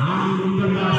Ang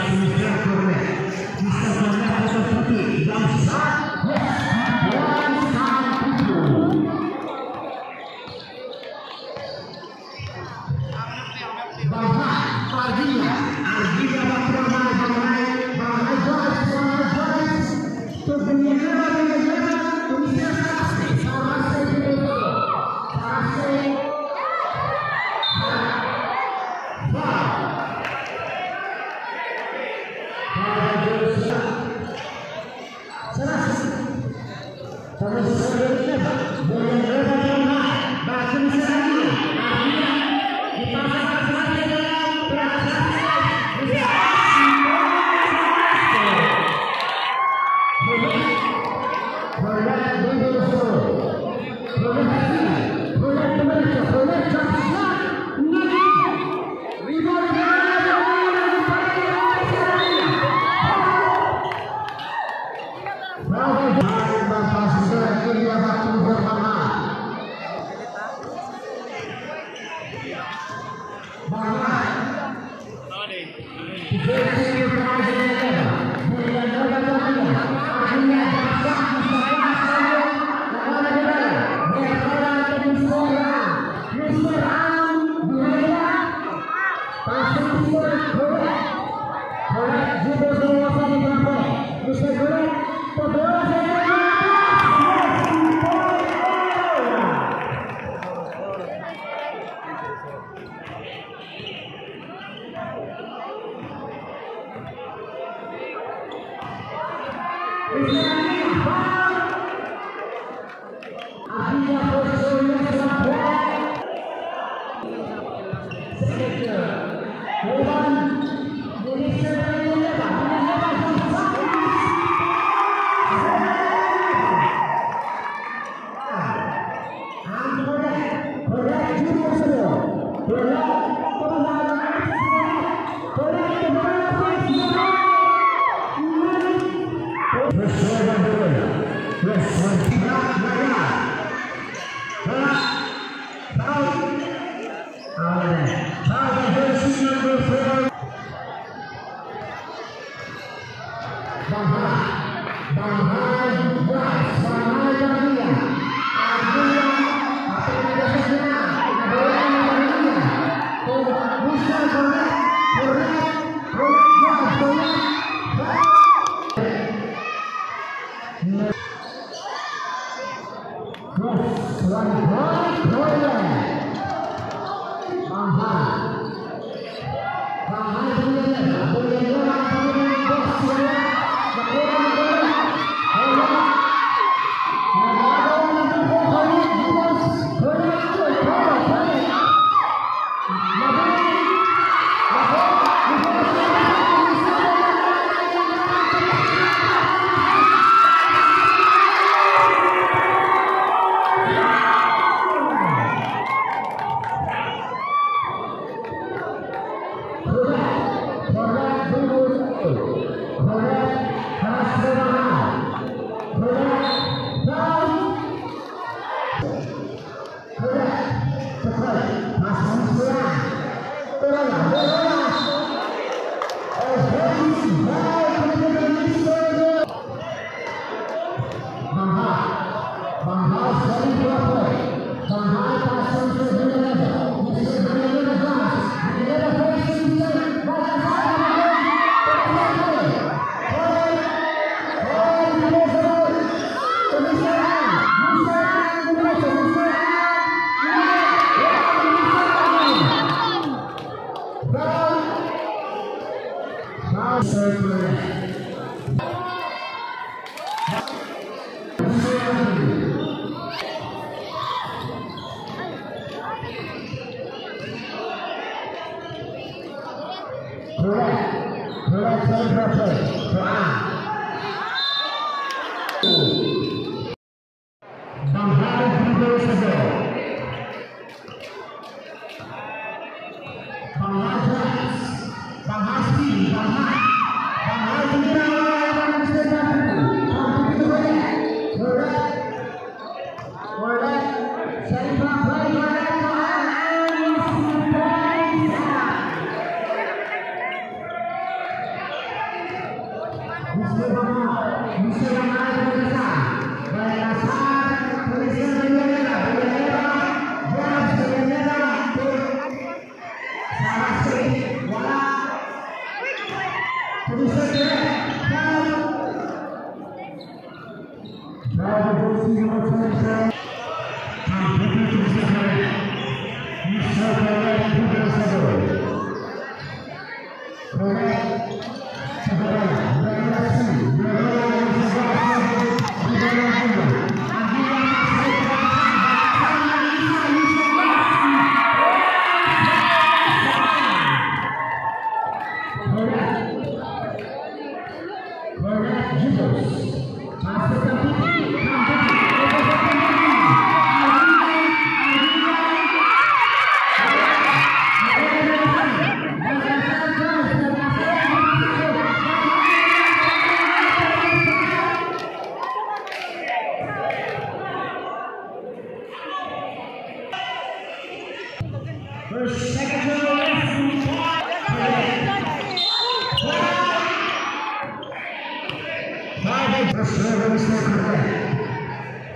Serve, Mr. Correa.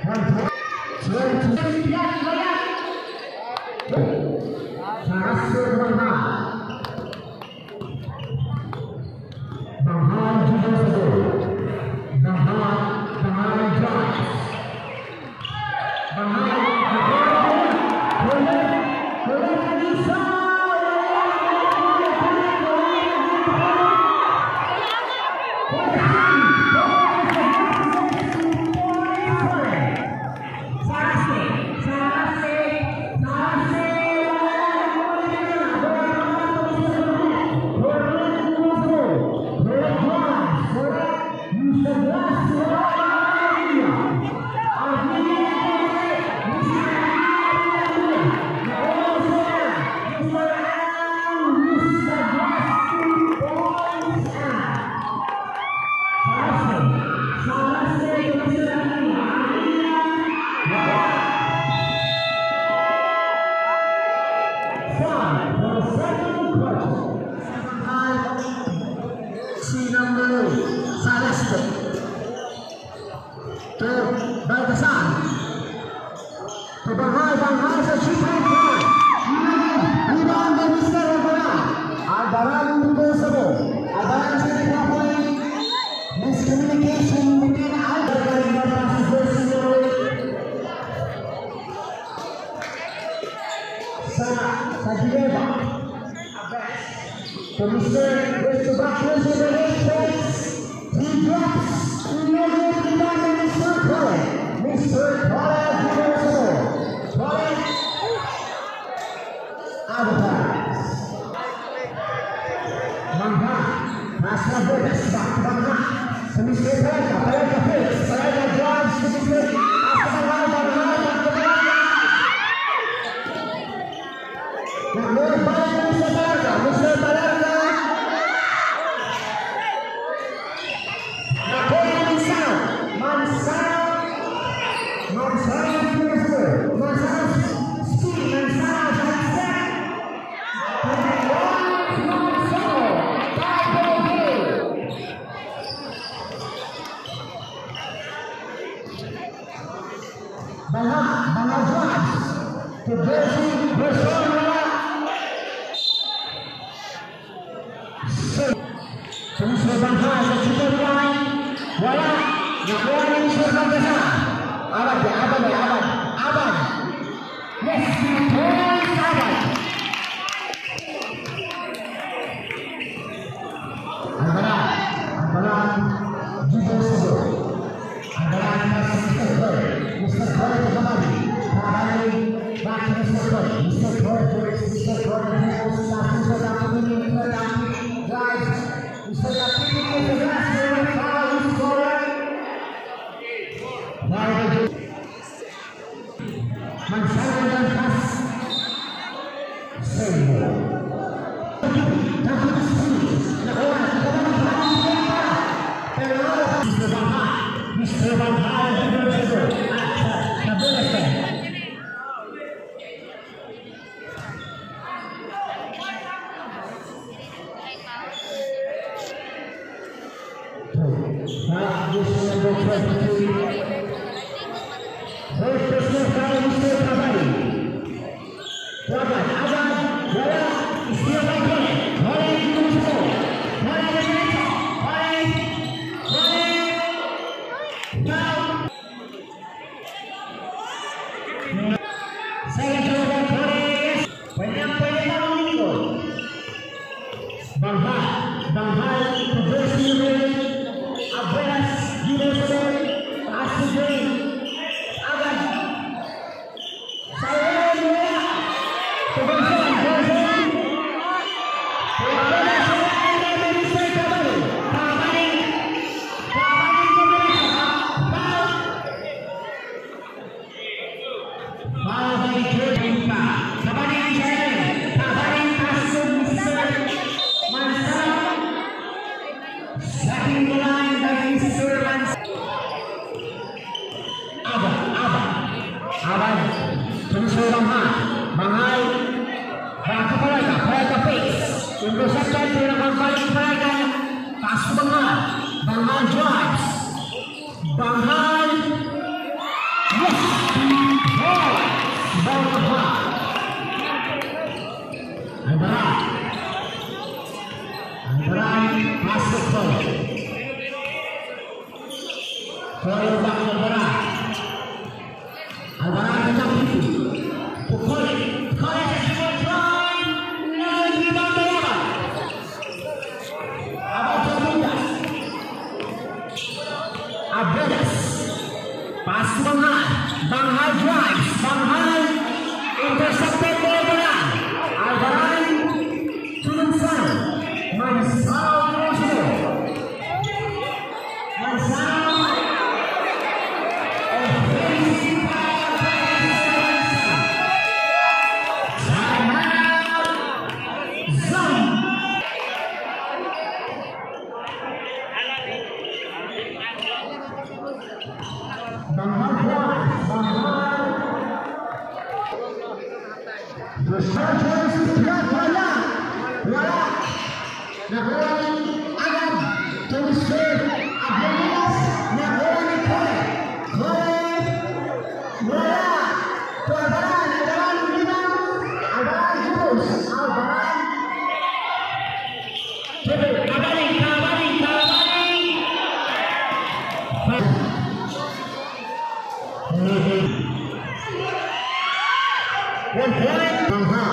1-20. Sarasur Bangha. Bangha Juventus. Bangha, Bangha drives. Bangha, Cole back to Alvarado. Alvarado to Piti. To Cole. Cole sa short try. Nag-rebound na yaman. About to Abudas. Abudas. Pass to Banghal. Banghal drives. Banghal intercepted by Alvaran. Alvaran to Manzano. Manzano to Manzano. Offensive foul by Manzano. Timeout. Zone. Banghal drives. Banghal. The Chargers, wala. Wala. Nakuha ni Agad. To Mr. Abuelas. Nakuha ni Cole. Cole. Wala. To Alvaran. Alvaran rebound. Alvaran goes. Alvaran. Kabaling, Kabaling, Kabaling. 1 point. Banghal.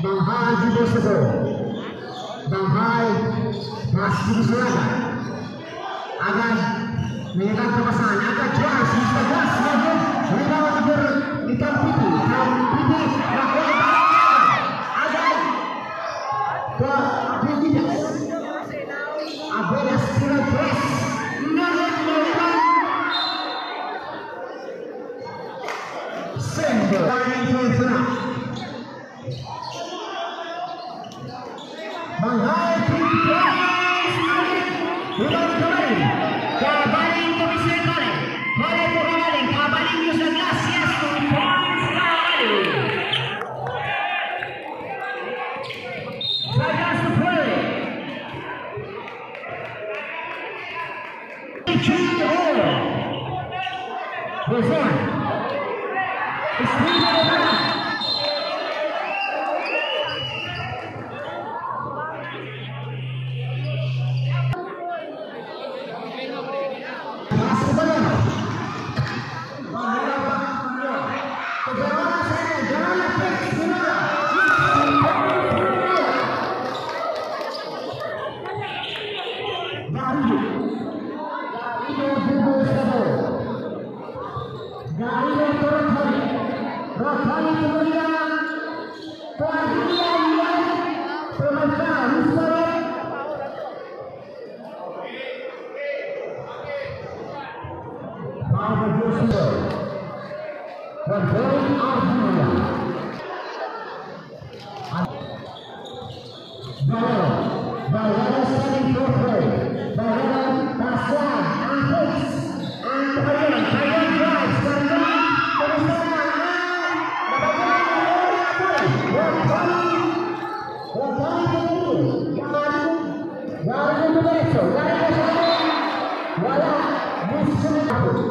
Banghal dribbles the ball. Banghal pass to Busulaga. Agad. May agad kapasan. Agad drives. Mr. Gas. No good. Rebound number ni Kampiti. Kampiti. Nakuha ni Agad. To Abuelas. Abuelas tira tres. No good. No rebound. Sender. Banghal 3 points. Rebound Kabaling. Kabaling to Mr. Cole. Cole to Kabaling. Kabaling use the glass. Yes, 2 points Kabaling. Dragons to play. 3 all. Luzon. Steven Obama. Pass to Valero. Valero back to Valero. To Verona sa Verona picks Verona. Garrido. Garrido dribbles the ball. Garrido to Rotholi. Rotholi to Maria. To Argilia. To Manzano. Restore. Foul by Joshua. 1 point Argilia. Valero. Valero standing for play. Valero Pascual. And hooks. And Carrion. Carrion drives. Carrion. Kumusta na? And nabagulan ng Rotholi. Rotholi. Rotholi to Garrido. Garrido to Diretso. Garrido sa kanan. Wala. Miscommunication.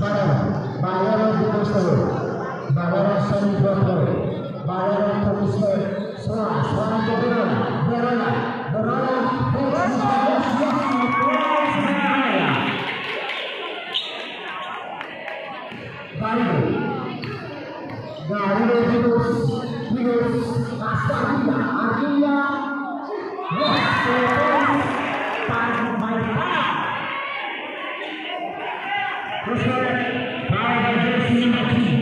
Valero. Valero dribbles the ball. Valero standing for play. Valero to Mr. Suarez. Suarez to Verona. Verona. Verona. Takes Mr. Yes, yes, 2 points Verona. Garrido. Garrido dribbles. Dribbles. Pass to Arvilla. Arvilla. Yes, 2 points. By foul. Push. Foul by jersey number 3.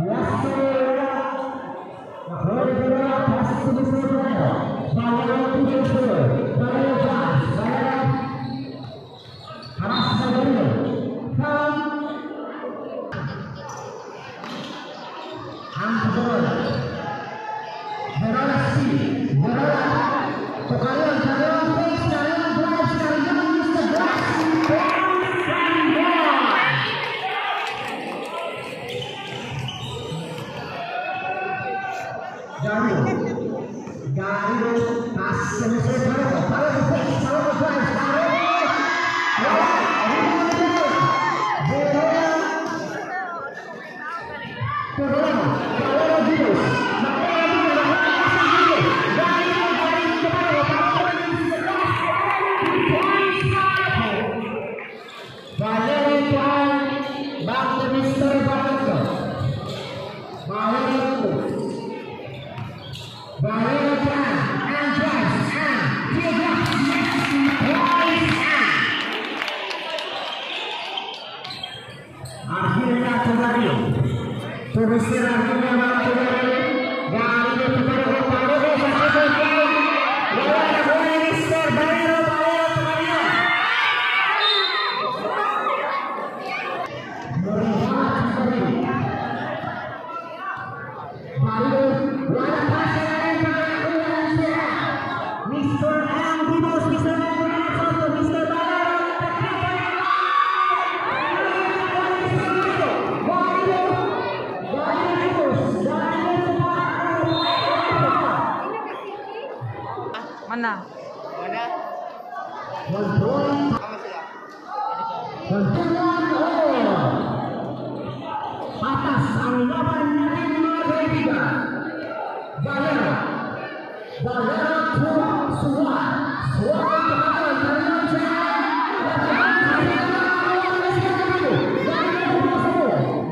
Yes, sir. Nakuha ni Verona. Passes to Mr. Valero. Valero to Joshua. Valero drives. Valero. Haras sa Garrido. Foul. Ang Verona. Verona C. Verona. To Carrion. Carrion fakes. Carrion drives. Carrion use the glass. Points Carrion. Garrido. Garrido pass to Mr. Parejo. Parejo fakes. Parejo drives. Parejo. Wala. Rebound Verona. Verona. To Verona. Verona dribbles. Nakuha ni Verona. Nakuha ni Garrido. Garrido to Parejo. Parejo Valero Tran. And drives. And teardrops. Yes. And. Arjuna to Mario. To Mr. Arjuna to Mario. Garrido to Mario. Mario sa Mario. Wala na po ni Mr. Valero. Valero to Mario. Mario. Wala pa sa Mr. Ambimos, Mr. Ambimos, Mr. Valero, Mana? Mana? Kama sila. Atas ang laban natin, mga kaibigan. Valero. Valero to Suwa. Suwa to Katon. Katon siya.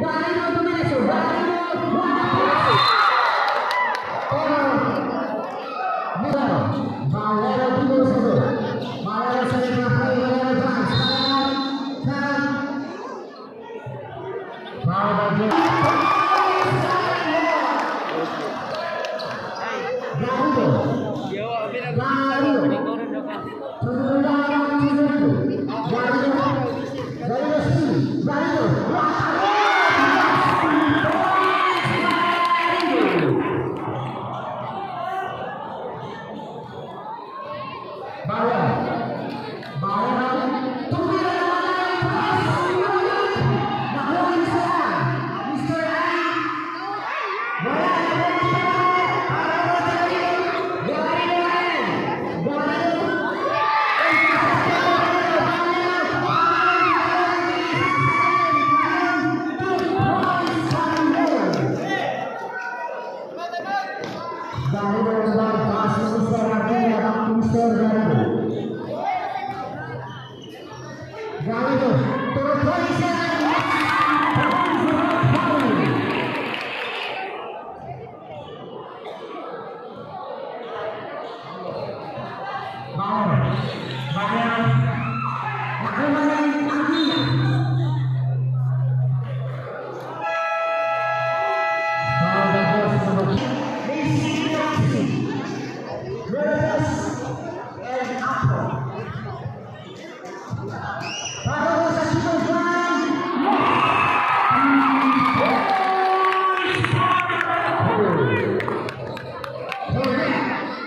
Garrido dumiretso. Garrido. Valero. Valero dumiretso. Valero sa play. Valero drives. Valero. Turn. Foul by Garrido. Yo, binag Garrido. Garrido. Garrido C. Garrido. Valero. Valero. Tumira naman ang pass. Nakuha ni Sir. Mr. A. Wala na po ni Garrido. Garrido. Garrido naman, pass ni Mr. Argilla back to Mr. Garrido. Garrido, to the poison. Valero. Valero. Nakuha na ng Argilla. Foul by jersey number 2. Macy Jackson. Reyes and Apple. Para po sa Super Fly. Correct.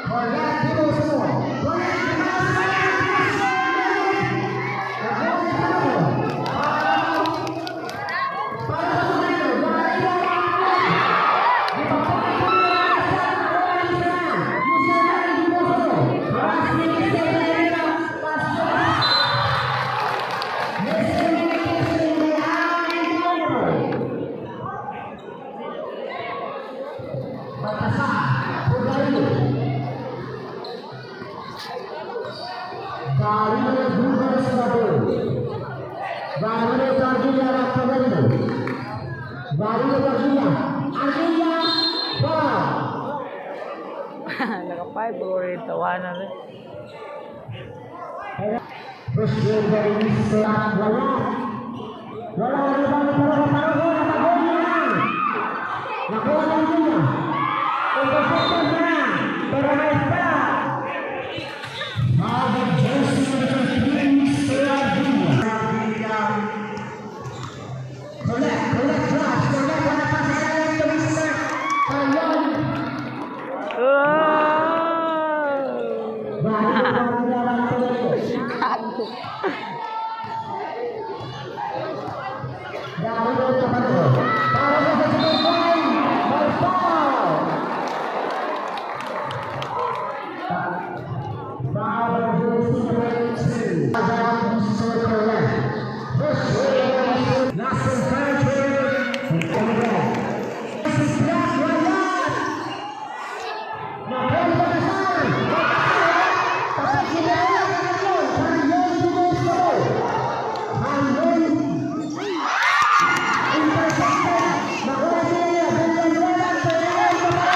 Correct. Dito sa mo. Correct. Para sa Super. Baltasar, Garrido. Garrido Rubens Gabo. Garrido Garrido Garrido. Garrido Garrido. Argilla. Foul. Naka 5 or tawanan rin. First game by Mr. Wala. Wala rebound pero pareho nakagoal na. Nakuha ng Argilla. Intercepted na. Pero may foul. Foul by jersey number 3, Mr. Argilla. Collect, collect, drives, collect, wala pa sa ilalim to Mr. Carlon. Oh! Garrido, Garrido, Garrido. Garrido to Parejo. Parejo sa second line. May foul. Foul by jersey number 2. Mr. Collect. First Nasser Furniture. This is Black Ryan. Nakuha ni Baltasar. Tapos sila Carrion Dumoso. Carrion. Intercepted. Nakuha sila niya. Villanueva. Villanueva.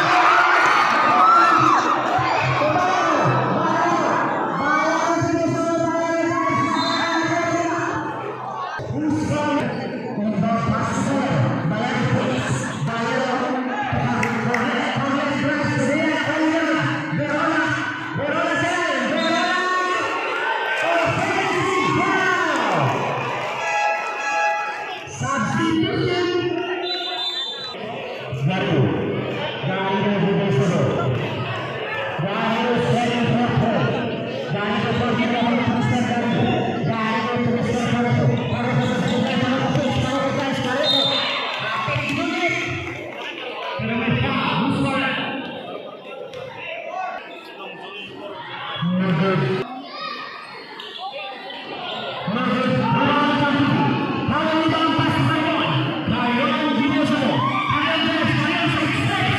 No good. No good. Rebound pass to Carrion. Carrion gives it. Carrion drives. Carrion side steps.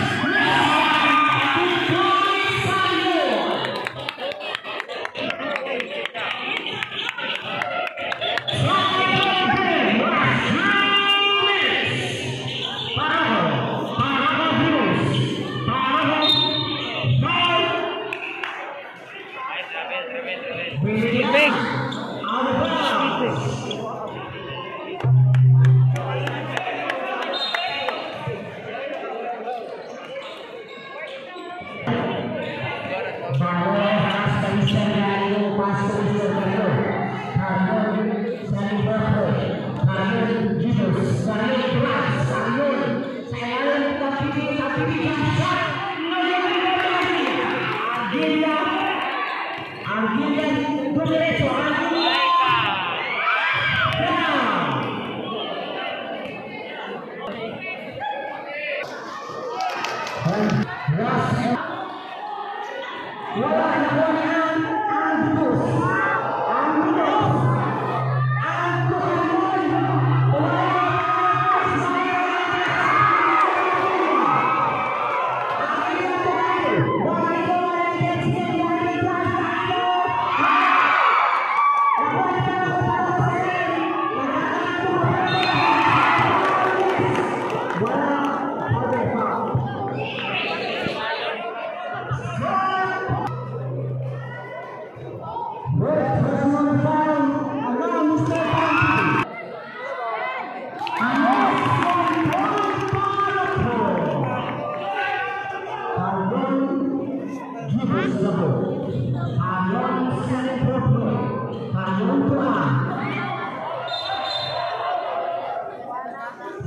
2 points, Carrion. Last 2 minutes. Parajo. Parajo Cruz. Parajo. Foul. Ay, travel, travel, travel. Skipping. Out of bounds. Balon pass to Mr. Dario, pass to Mr. Dario. Carrion sa Liverpool. Carrion Jesus. Carrion drives. Carrion. Sa ilalim ng Kapiti, Kapiti jump shot. Arguilla. Arguilla. Dumiretso. Arguilla. Down. And last. Wala, nakuha ni Ang Angus. Angus. Angus Carrion. Wala. Wala. First personal foul against Mr. Panty. Amos from Carrion gives the ball. Carrion center play. Carrion to Ang.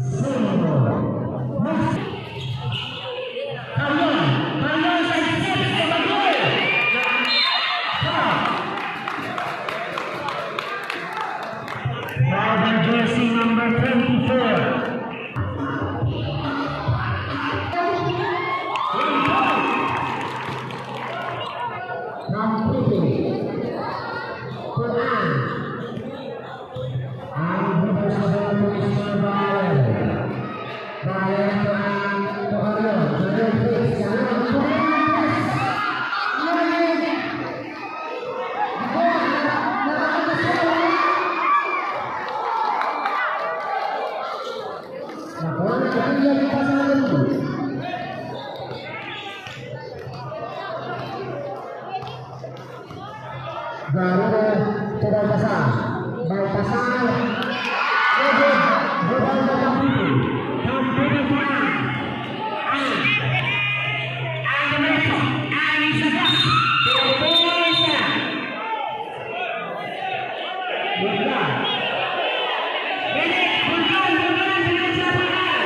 Single. Next. Carrion. Carrion side steps to the goal. Foul. Foul by jersey number 24. Completely. To Ang. Ang gives the ball to Mr. Bayer. Bayer to Ang to Carrion. Carrion takes. Carrion to Hernandez. Nine. Nakuha na Arguilla yung pasa na ganun. Garrido to Baltasar. Baltasar. No good. Rebound by Campiti. Campiti to Ang. Ang. Ang dumiretso. Ang isa gas. 2 points na. Wala. Bennett, Bulgan, Bulgan, dumiretso na Bulgan.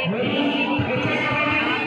Ready? Recheck na ready?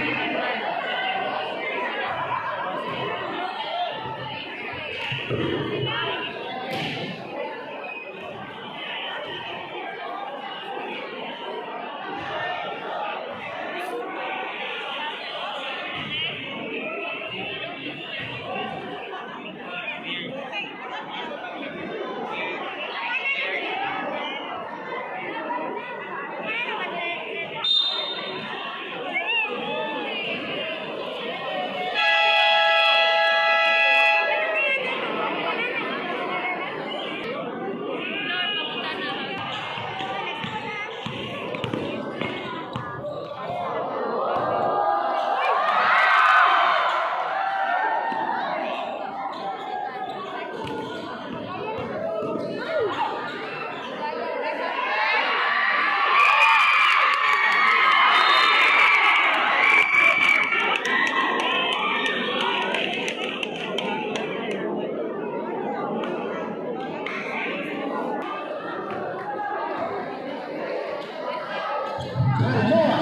Carmona.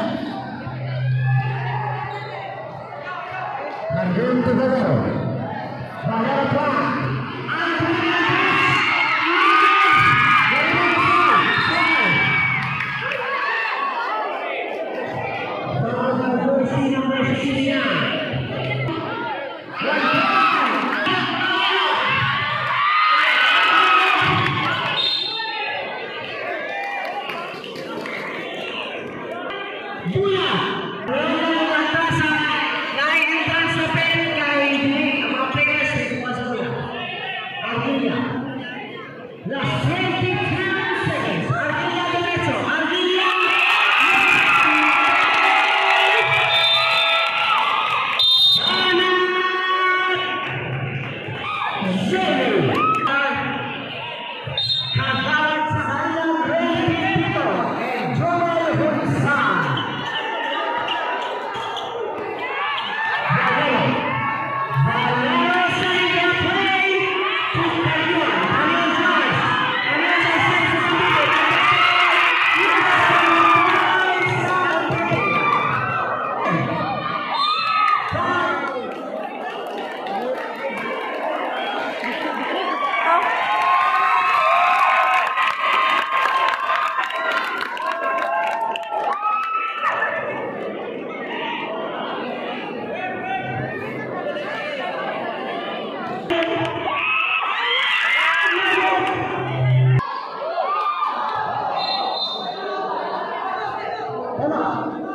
Carrion to Valero. Valero to Ang. Ang tumingin ng tres. Valero to foul. Foul. Bula. Wala ang sa na-entrance sa pen kay ang mga players dito pa sa Bula. Argilia. Last 22 seconds. Argilia diretso. Argilia. Banat. Zero. Kagawad sa kanilang Ray Pito and Joel Hulsan. Valero. Valero setting the play to Cayuan. Cayuan drives. Cayuan sends to Sambito. Tama.